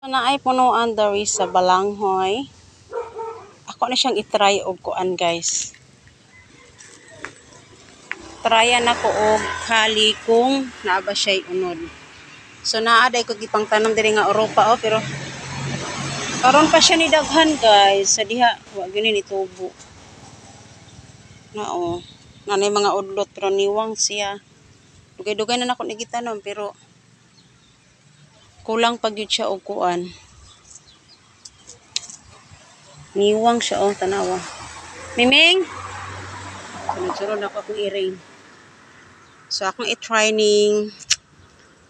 Naay punuan diri sa balanghoy. Ako na siyang i-try og kuan, guys. Tryan nako og kali kung naa ba siya'y unod. So naa day ko gipang tanom diri nga Europa, oh, pero karon pa siya ni daghan, guys. Sa diha wa gyud ni tubo. Na oh, nanay mga udlot pero niwang siya. Dugay-dugay na nako ni gitanom pero kulang pa gyud siya og kuan. Niwang siya, oh, tanawa. Miming! Sunod-sunod ako akong iring. So akong i-try ning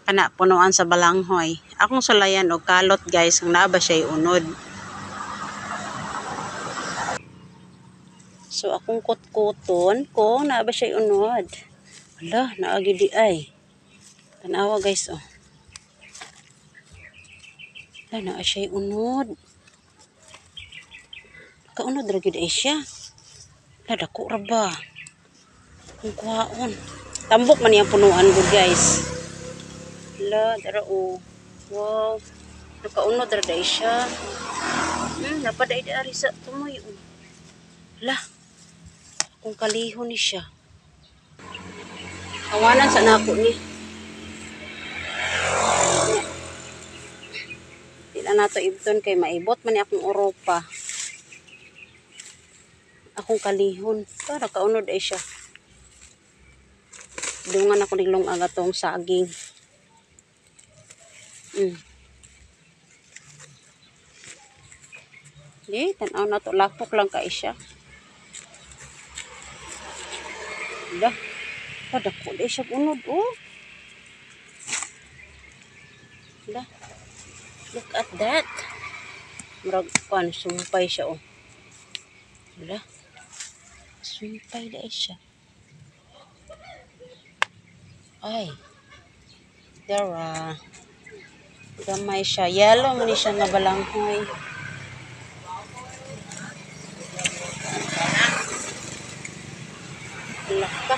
kana punuan sa balanghoy. Akong sulayan og kalot, guys, kung naa ba siya unod. So akong kutkuton kung naa ba siya unod. Hala, naa gyud di ay. Tanawa, guys, oh. Hala, naa siya unod. Kaunod ra gyud ay siya. Hala, dako ra ba? Kung kuhaon. Tambok man iyang punuan gud, guys. Hala, dara oh. Wow. Nakaunod ra day siya. Napaday ari sa tumoy, oh. Hala. Kung kalihon ni siya. Awanan sa nako ni. Di na nato ibton kay maibot man ni akong Europa. Akong kalihon. Para kaunod ay siya. Dungan ako niglong aga tong saging. Di, tan-aw na to. Lapok lang kay siya. Dah. Padako di siya unod, oh. Dah. Look at that. Murag kuan, sumpay siya, oh. Dah. Sumpay di siya. Ay. Dara. Gamay siya. Yellow man ni siya nga balanghoy. Laka.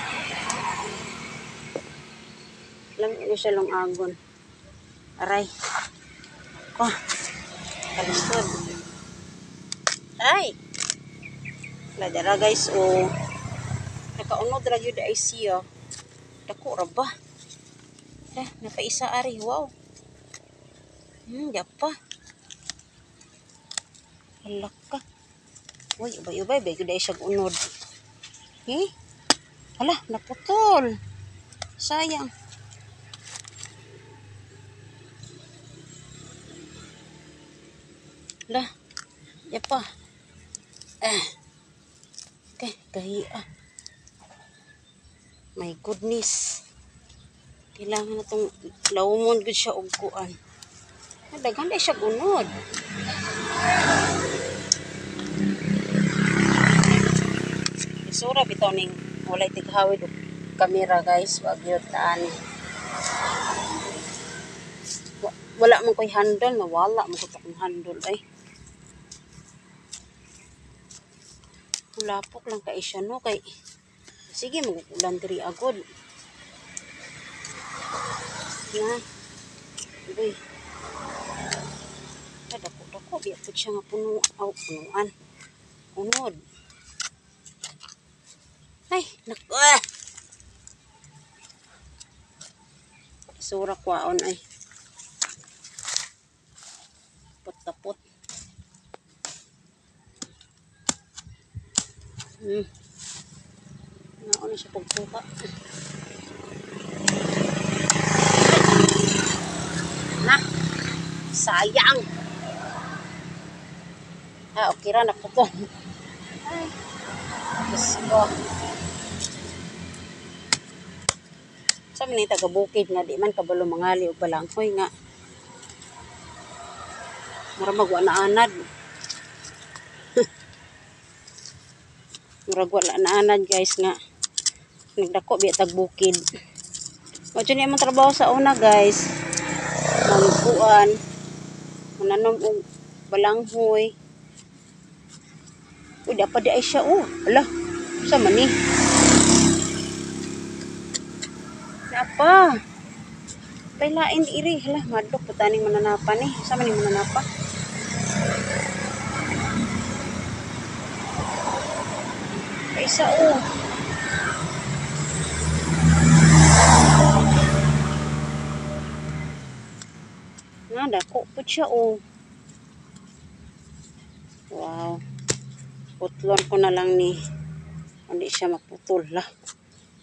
Lami ni siya lungagon. Aray. Ko. Kalisod. Ay. Ladara, guys, oh. Nakaunod ra gyud ay siya. Dako ra ba? Eh, napaisa ari. Wow. Di pa. Hala ka. Uy, ubay-ubay. Bay, gyud ay siya unod. Eh? Hala, naputol. Sayang. Hala, di pa. Eh. Okay, gahi ah. My goodness. Kailangan na itong lawmon gud siya og kuan. Ah, daghan na siya unod. Isura bitaw ning walay tighawid og kamera, guys, wag yun taani. Wala man ko'y handle, nawala man ko akong handle ay. Lapok lang kay siya, no, kay sige magulan diri agod. Na. Uy. Dako dako biya pud siya nga puno aw punuan. Unod. Ay, naku. Ah! Isura kwaon ay. Put-tapot. Naon na siya pagkuha. Na. Sayang. Ah, okay ra naputol. Ay. Diyos ko. Sa man taga bukid nga di man kabalo mangali og balanghoy nga. Mura mag wa na anad. Murag wala na anad, guys, nga nagdako biya tag bukid. Mo jud ni among trabaho sa una, guys. Mangkuan, mananom og balanghoy. Uy, dapat di ay siya, oh. Ala, sa man ni? Napa? Pailain iri, hala, madlok po taning mananapa ni. Sa man ni mananapa? Paisa oh. Nga, dako po siya oh. Wow. Putlon ko na lang ni. Hindi siya maputol lah.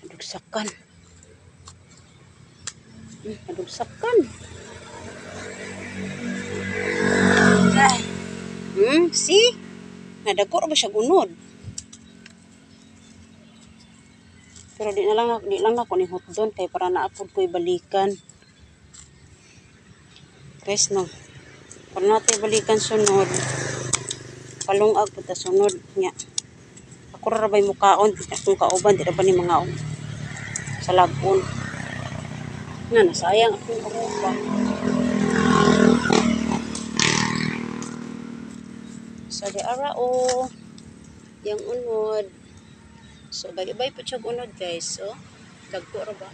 Nadugsakan. Nadugsakan. Ay. See? Nadako ra ba siya gunod? Pero di lang nako ni hotdon kay para naapod ko'y balikan. Guys, no. Para natin balikan sunod. Palungag po ta sunod nya. Ako ra ba'y mukaon akong kauban di ra ba ni mga sa lagon. Nga nasayang akong aruba. So di ara o yang unod. So bay-bay po siya unod, guys. So dagko ra ba?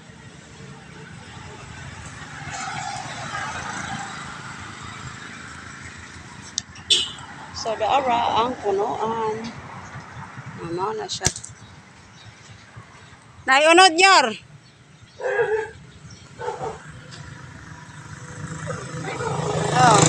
So daara ang punuan. Ano na siya. Naiunod nyor. Oh.